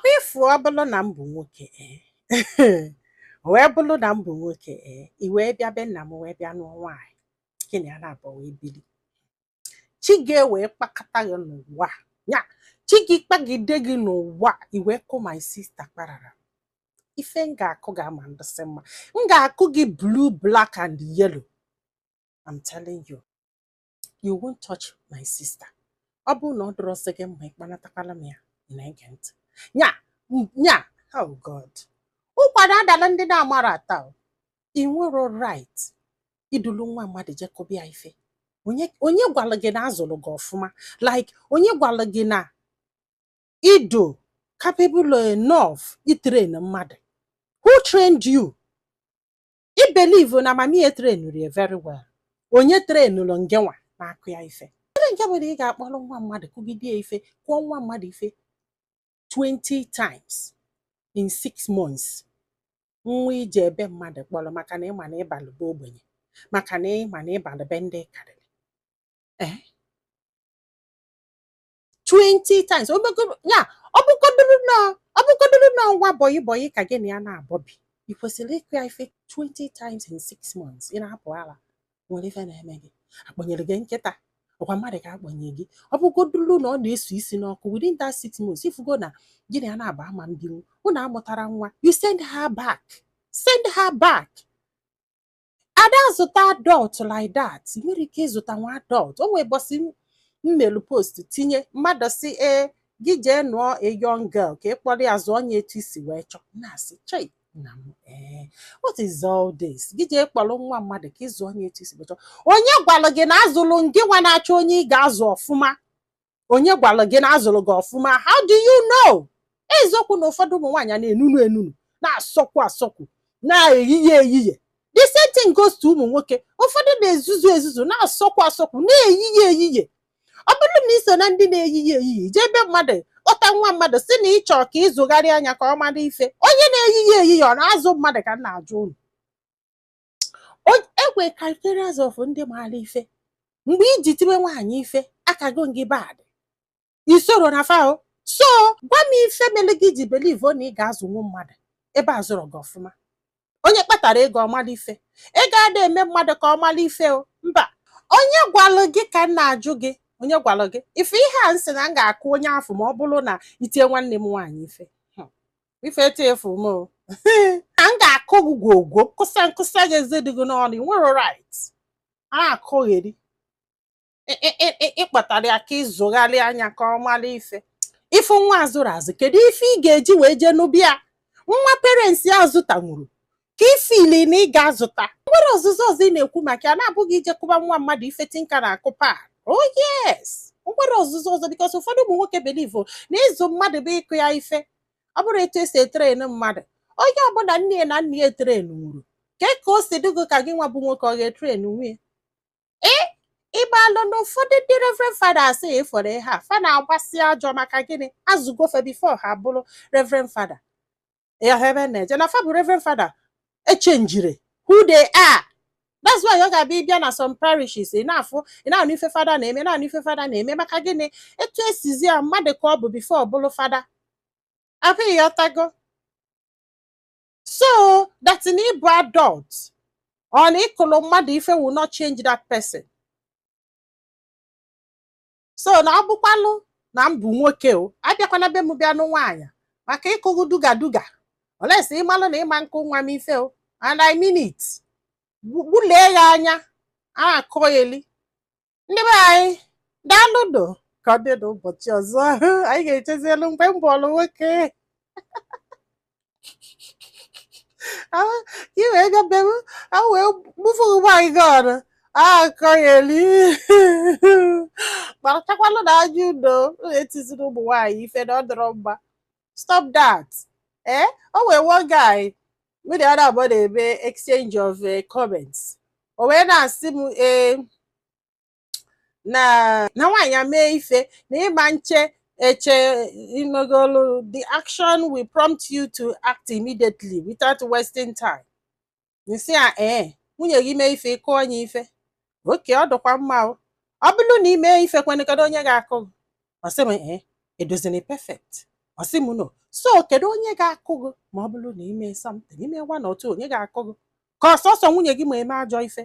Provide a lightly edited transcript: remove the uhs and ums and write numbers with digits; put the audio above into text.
Ọkwa ịfụ, ọ bụrụ na m bụ nwoke, ee, wee bụrụ na m bụ nwoke, ee, i wee bịa be nna m wee bịa nụọ nwaanyị, gị na ya na-abụ wee bili, chi gị wee kpakọta gị n'ụwa ya, chi gị kpagide gị n'ụwa, i wee kụ my sister kparara ife m ga-akụ gị ama ndịsị mma. M ga-akụ gị blue, black and yellow. I'm telling you, you won't touch my sister. Ọ bụrụ na ọ dụrọsị gị mma, ịkpanatakwala m ya. Ị na-ege ntị? Nya nya, oh God, ụkwado adala ndị na-amara ata o. Ị nwero right idulu nwa mmadụ jekọbịa ife. Onye, onye gwara gị na azụrụ gị ọfụma? Like, onye gwara gị na ido capable enough itrain mmadụ? Who trained you? I believe na mami ya trainuru ya very well. Onye trainuru ngenwa na-akụ ya ife? Ebe nke bụ na ị ga-akpọrọ nwa mmadụ kụgide ya ife, kụọ nwa mmadụ ife 20 times in 6 months, nwa ije ebe mmadụ kpọrọ maka na ịma na ịbalụ bụ ogbenye, maka na ịma na ịbalụ be ndị karịrị, ee, 20 times ya. Ọ bụgodoro na nwa boy boy ka gị na ya na-abọbi, ị kwesịrị ịkụ ya ife 20 times in 6 months? Ị na-apụ ala nwere ife na-eme gị? Akpọnyere gị nkịta ọkwa mmadụ ka akpọnye gị. Ọ bụgodulu na ọ na-esu isi n'ọkụ, within that 6 months, ifugo na gị na ya na-aba ama mbinwu, unu amụtara nwa, you send her back, send her back. Ada zụta adult like that, ị nwere ike ịzụta nwa adult. O nwee bọsị mmelu post tinye mmadụ si, ee, gị jee nụọ a young girl ka ị kpọrọ ya zụọ onye etu isi wee chọọ. Na-asị, chei, nna m, ee, what is all this? Gị jee kpọrọ nwa mmadụ ka ị zụọ onye etu isi wee chọọ? Onye gwalụ gị na azụlụ ngị nwa na-achọ onye ị ga-azụ ọfụma? Onye gwalụ gị na azụlụ gị ọfụma? How do you know? Eziokwu na ụfọdụ ụmụ nwaanyị na-enunu enunu, na-asọkwu asọkwu, na-eyiye eyiye. The same thing goes to ụmụ nwoke. Ụfọdụ na-ezuzu ezuzu, na-asọkwu asọkwu, na-eyiye eyiye. Ọ bụrụ na ị so na ndị na-eyiye eyiye, jee ebe mmadụ kpọta nwa mmadụ, si na ịchọ ka ịzụgharị anya ka ọ mara ife, onye na-eyiye eyiye ọ na-azụ mmadụ? Ka m na-ajụ unu. Ekwe criteria of ndị maara ife. Mgbe iji tibe nwaanyị ife akago gị bad, isoro na fao. So gwa m ife mere gị ji believe na ị ga-azụnwu mmadụ ebe a zụrụ gị ọfụma. Onye kpatara ego ọmala ife? Ego ada eme mmadụ ka ọ mala ife o. Mba, onye gwalụ gị ka m na-ajụ gị? Onye gwalụ gị ife ihe a nsị na m ga-akụ onye afọ ma ọ bụrụ na itie nwanne m nwaanyị ife? Ife etu m o na m ga-akụ gị gwogwo, nkụsa nkụsa gị, eze dị gị n'ọnụ. Ị nwere right a na-akụgheri. Ịkpatara ya ka ịzụgharị anya ka ọ mara ife. Ife nwa azụrụ azụ, kedu ife ị ga-eji wee jee nụbịa nwa parents ya azụtanwuru ka ifili na ị ga-azụta? Nwere ọzụzụ ọzọ ị na-ekwu maka ya na-abụghị ije kụba nwa mmadụ ife tinka na-akụ pa? Oh yes, nwere ọzụzụ ọzọ, because ụfọdụ ụmụ nwoke believe na ịzụ mmadụ bụ ịkụ ya ife. Ọ bụrụ etu esi etrain mmadụ, onye ọbụla nne ya na nna ya etrain nwuru ke ka o si dịgo ka gị nwa bụ nwoke, ọ ga-etrain nwunye? Ee, ịgbalụ na ụfọdụ ndị reverend father asị ịfọrọ ihe a fa na-agbasi ajọ. Maka gịnị? Azụgofe before ha bụrụ reverend father ya. Ebe na-eje na fa bụ reverend father echenjire who they are. That's why ọ ga-abịa ịbịa na some parishes, ị na-afụ, ị na-anụ ife fada na-eme, na-anụ ife fada na-eme. Maka gịnị? Etu esizi ya mmadụ ka ọ bụ before ọ bụrụ fada ahụ, ịghọtago? So that na ịbụ adult ọ na ịkụlụ mmadụ ife will not change that person. So na ọ bụkwalụ na m bụ nwoke o, abịakwana be m bịa nụ nwaanyị maka ịkụgụ duga duga olesi. Ịmalụ na ịma nkụ nwa m ife o, and I mean it. Gbulee ya anya a na-akọgheli. Ndị be anyị, daalụnụ. Ka ọ dị n'ụbọchị ọzọ, anyị ga-echezielu mgbe m bụọlụ nwoke ka ị wee bịa be m a wee gbufu nwaanyị gị ọnụ akọgheli. Kpachakwalụ na anya udo etiziri ụmụ nwaanyị ife na ọ dọrọ mma. Stop that. Eh, o nwere one guy mụ na ya na-abụọ na-eme exchange of comments. O wee na-asị m, ee, na na nwaanyị mee ife na ịma nche eche imegolu, the action will prompt you to act immediately without wasting time. Nsị a, ee, nwunye gị mee ife, ịkụọ onye ife, oke ọ dịkwa mma o. Ọ bụrụ na ị mee ife kwenụ, kedu onye ga-akụ gị? Ọ sị m, ee, edozini perfect. Ọ sị m no. So kedu onye ga-akụ gị ma ọ bụrụ na ime something, ime one or two, onye ga-akụ gị? Ka ọsọsọ nwunye gị ma eme ajọ ife?